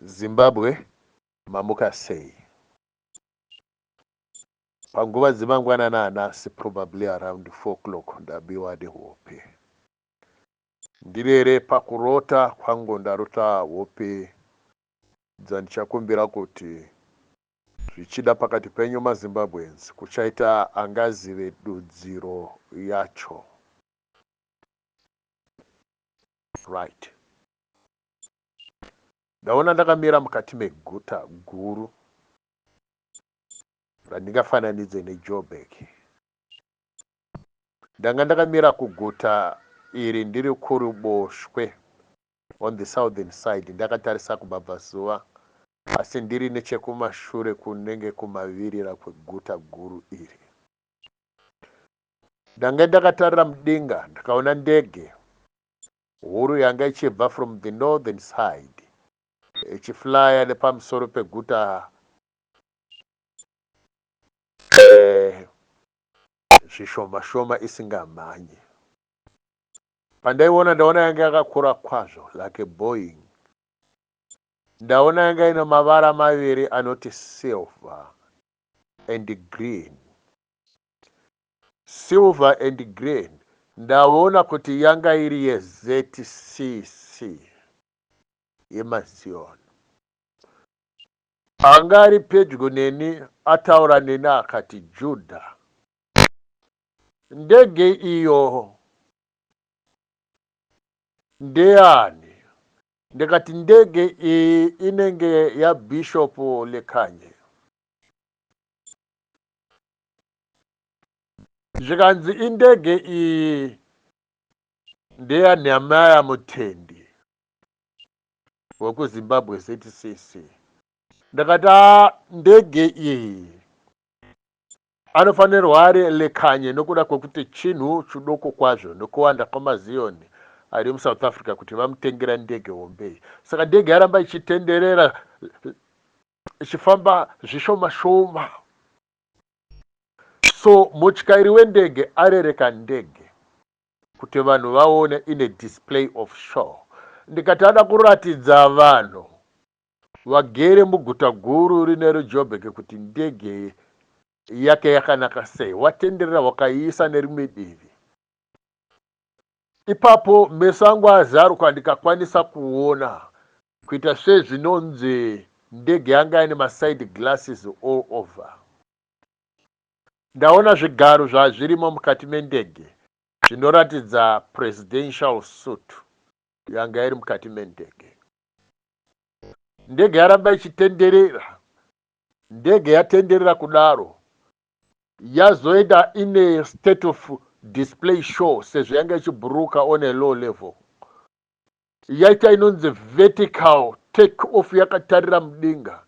Zimbabwe mamuka sei? Panguva dzemangwanani anhasi probably around 4 o'clock ndabiwa nehope. Ndirere pakurota kwangu ndarota hope dzandichakumbira kuti zvichida pakati penyu maZimbabweans kuchaita angazive dudziro yacho. Right. Ndaona ndakamira mukati meguta guru randingafananidze neJoburg. Ndanga ndakamira kuguta iri ndiri kuruboshwe on the southern side ndakatarisa kumabvazuva asi ndiri nechekumashure kunenge kumavirira kweguta guru iri. Ndanga ndakatarira mudenga ndakaona ndege huru yanga ichibva from the northern side ichiflya nepamusoro peguta eh, zvishoma shoma isingamhanyi. Pandaiona ndaona yanga yakakura kwazvo like a Boeing. Ndaona yanga ine mavara maviri anoti silver and green. Silver and green ndaona kuti yanga iri yeZCC yemaZion. Anga ari pedyo neni ataura neni akati Judah ndege iyo ndeyani? Ndikati ndege iyi inenge yaBishop Lekanye. Zvikanzi indege iyi ndeya Nehemiah Mutendi wekuZimbabwe ZCC. Ndakati ah, ndege iyi anofanirwa ari Lekanye nokuda kwekuti chinhu chidoko kwazvo nokuwanda kwamaZioni ari muSouth Africa kuti vamutengera ndege hombe iyi. Saka ndege yaramba ichitenderera ichifamba zvishoma shoma. So mutyairi wendege arereka ndege kuti vanhu vaone in a display of show. Ndikati ada kuratidza vanhu vagere muguta guru rine reJoburg kuti ndege yake yakanaka sei. Watenderera wakaiisa nerimwe divi. Ipapo meso angu azaruka ndikakwanisa kuona kuita sezvinonzi ndege yanga ine maside glasses all over. Ndaona zvigaro zvazvirimo mukati mendege zvinoratidza presidential suit yanga iri mukati mendege. Ndege yaramba ichitenderera. Ndege yatenderera kudaro yazoenda ine state of display show sezvo yanga ichibhururuka on a low level. Yaita inonzi vertical take off yakatarira mudenga.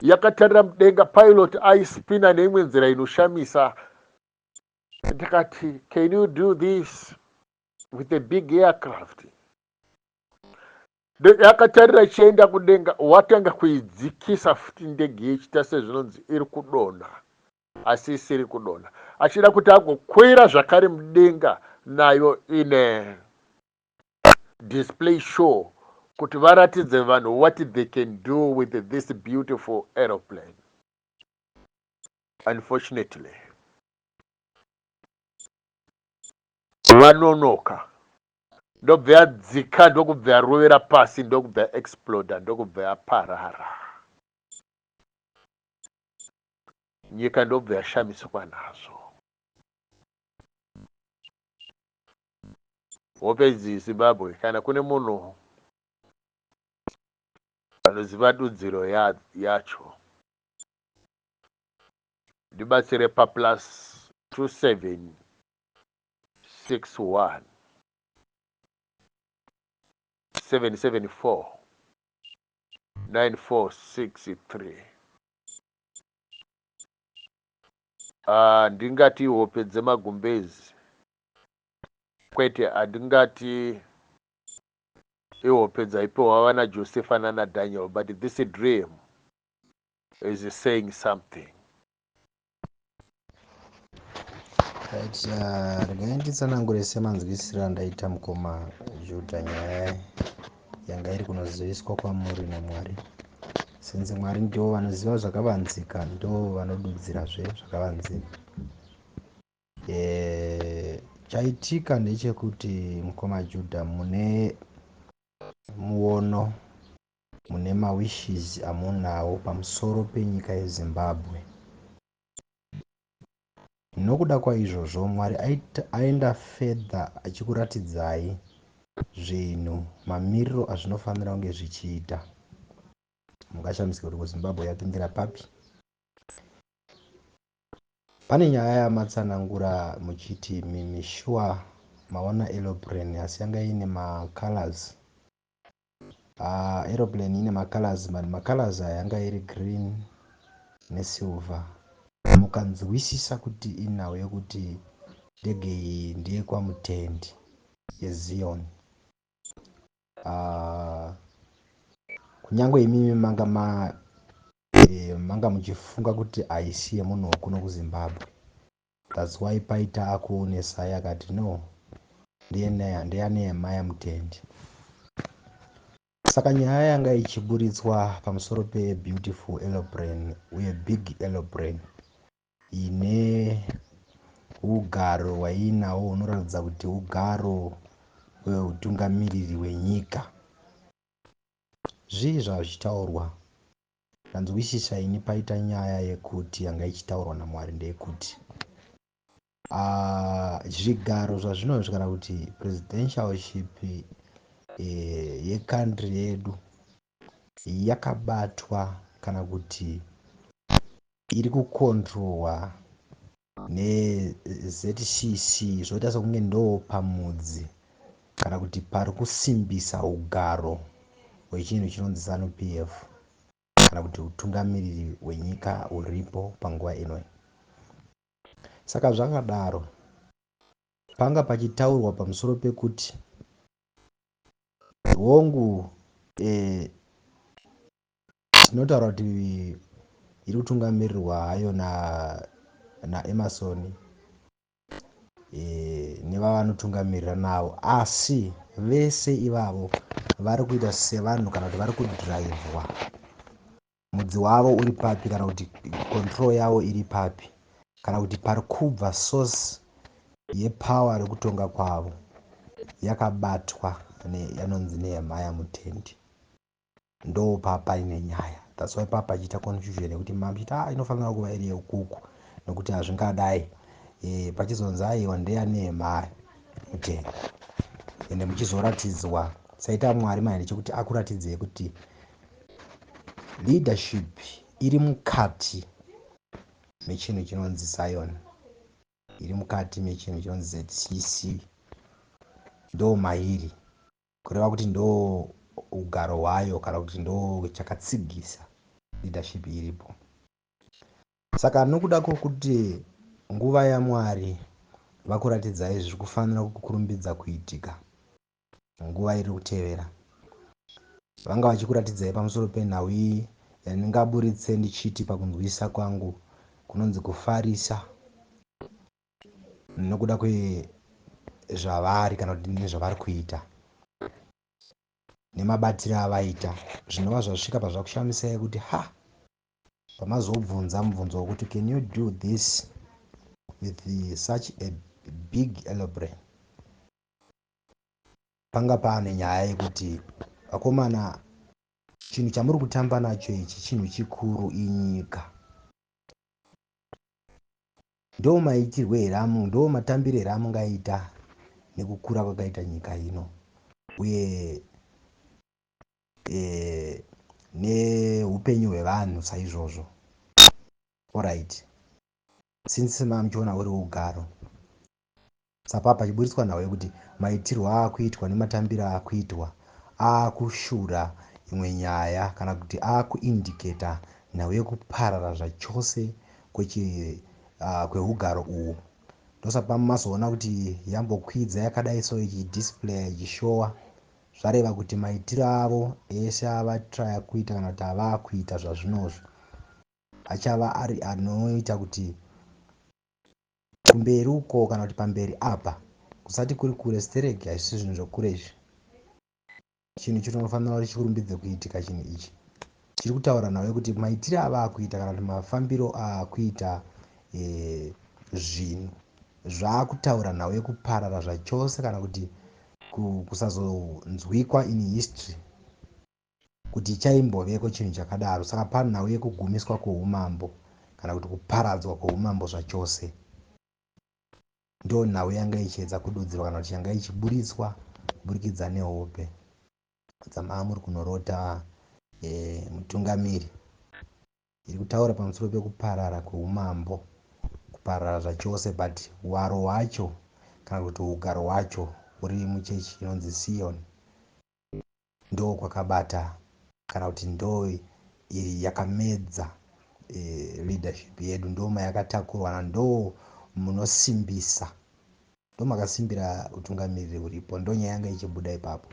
Yakatarira mudenga pilot aispina neimwe nzira inoshamisa. Ndikati can you do this with a big aircraft? Yakatarira ichienda kudenga watanga kuidzikisa futi ndege ichiita sezvinonzi iri kudonha asi isiri kudonha achida kuti agokwira zvakare mudenga nayo ine display show kuti varatidze vanhu what they can do with this beautiful aeroplane. Unfortunately vanonoka ndobva yadzika ndokubva yarovera pasi ndokubva yaexploda ndokubva yaparara. Nyika ndobva yashamiswa nazvo. Hope idzi Zimbabwe kana kune munhu anoziva dudziro yacho ndibatsire paplus 2761 774 9463. Ah, ndingati hope dzemagumbezi kwete handingati ihope dzaipiwa vana Josefa nana Daniel but this dream is saying something. Right, regai nditsanangure semanzwisiro andaita mukoma Juda nyaya yanga iri kunoziviswa kwamuri naMwari. Since Mwari ndivo vanoziva zvakavanzika, ndo vanodudzirazve zvakavanzika. Chaitika ndechekuti mukoma Judah mune muono, mune mawishes amunawo pamusoro penyika yeZimbabwe. Nokuda kwaizvozvo, Mwari aenda further achikuratidzai zvinhu mamiriro azvinofanira kunge zvichiita. Mungashamisika kuti kuZimbabwe yapindira papi. Pane nyaya yamatsanangura muchiti mimi sure maona aeroplane asi yanga ine macolors. Aeroplane ine macolors, but macolors aya yanga iri green nesilver. Mukanzwisisa kuti inhau yekuti ndege iyi ndeyekwaMutendi yeZion. Kunyange imimi manga ma manga muchifunga kuti haisi yemunhu wekuno kuZimbabwe. That's why paita akuonesai akati no, ndeyaNehemiah Mutendi. Saka nyaya yanga ichiburitswa pamusoro pebeautiful aeroplane uye big aeroplane ine ugaro hwaiinawo hunoratidza kuti ugaro hweutungamiriri hwenyika. Zvii zvazvichitaurwa? Ndanzwisisa ini paita nyaya yekuti yanga ichitaurwa naMwari ndeyekuti zvigaro zvazvinozvi kana kuti presidentialship yecountry yedu yakabatwa kana kuti iri kukontrolwa neZCC, zvoita sekunge ndo pamudzi kana kuti pari kusimbisa ugaro hwechinhu chinonzi ZANU PF kana kuti utungamiriri hwenyika huripo panguva ino. Saka zvakadaro, panga pachitaurwa pamusoro pekuti hongu tinotaura kuti iri kutungamirirwa hayo naEmerson nevavanotungamirira navo, asi vese ivavo vari kuita sevanhu kana kuti vari kudhiraivhwa. Mudzi wavo uri papi kana kuti control yavo iri papi kana kuti pari kubva source yepower rekutonga kwavo yakabatwa yanonzi Nehemiah Mutendi. Ndo papaine nyaya. That's why papa achiita confusion yekuti mamuchiti inofanira kuva iri yekuku nekuti hazvingadai, pachizonzi aiwa, ndeyaNehemiah Mutendi. Ende muchizoratidzwa saita Mwari manje chekuti akuratidzei kuti leadership iri mukati mechinhu chinonzi Zion, iri mukati mechinhu chinonzi ZCC, ndo mairi, kureva kuti ndo ugaro hwayo kana kuti ndo chakatsigisa leadership iripo. Saka nokuda kwokuti nguva yaMwari vakuratidzai zviri kufanira kukurumbidza kuitika nguva iri kutevera, vanga vachikuratidzai pamusoro penhau iyi yandingaburitse ndichiti pakunzwisisa kwangu kunonzi kufarisa nokuda kwezvavari kana kuti nezvavari kuita nemabatiro avaita, zvinova zvasvika pazvakushamisai kuti ha, pamazobvunza mubvunzo wekuti can you do this with such a big aeroplane, panga paane nyaya yekuti vakomana, chinhu chamuri kutamba nacho ichi chinhu chikuru, inyika. Ndo maitirwo here, ndo matambiro here amungaita nekukura kwakaita nyika ino uye neupenyu hwevanhu saizvozvo? Alright, since mamuchiona uri ugaro, sapa pachiburitswa nhau yekuti maitirwo aakuitwa nematambiro aakuitwa aakushura imwe nyaya kana kuti aakuindicata nhau yekuparara zvachose kweugaro uhu. Ndosaka mazoona kuti yambokwidza yakadai so, ichidisplaya, ichishowa, zvareva kuti maitiro avo ese avatraya kuita kana kuti avaakuita zvazvinozvo achava ari anoita kuti kumberi uko kana kuti pamberi apa kusati kuri kure stereki. Hazvisi zvinhu zvokure izvi, chinhu chinofanira kuti chikurumbidze kuitika. Chinhu ichi. Tiri kutaura nhau yekuti maitiro avaakuita kana kuti mafambiro aakuita e, zvinhu zvaakutaura nhau yekuparara zvachose kana kuti kusazonzwikwa in history kuti chaimboveko chinhu chakadaro. Saka panhau yekugumiswa kweumambo kana kuti kuparadzwa kweumambo zvachose, ndo nhau yanga ichiedza kududzirwa kana kuti yanga ichiburitswa kuburikidza nehope dzamaa muri kunorota. Mutungamiri, iri kutaura pamusoro pekuparara kweumambo, kuparara zvachose, but hwaro hwacho kana kuti ugaro hwacho huri muchechi inonzi Sion. Ndo kwakabata kana kuti ndo iri yakamedza leadership yedu, ndo mayakatakurwa, ndo munosimbisa, ndo makasimbira utungamiriri huripo. Ndo nyaya yanga ichibuda ipapo.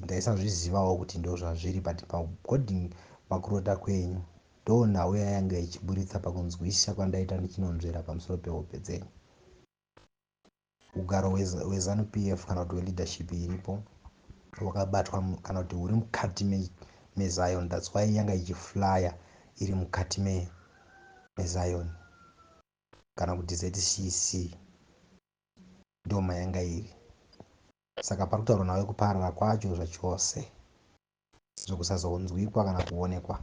Ndaisazvizivawo kuti ndo zvazviri, but according pakurota kwenyu, ndo nhau yayanga ichiburitsa pakunzwisisa kwandaita ndichinonzvera pamusoro pehope dzenyu. Ugaro hweZANU PF kana kuti hweleadership iripo hwakabatwa kana kuti huri mukati meZion. That's why yanga ichiflya iri mukati meZion kana kuti ZCC, ndo mayanga iri. Saka pari kutaurwa nhau yekuparara kwacho zvachose, zvokusazonzwikwa kana kuonekwa.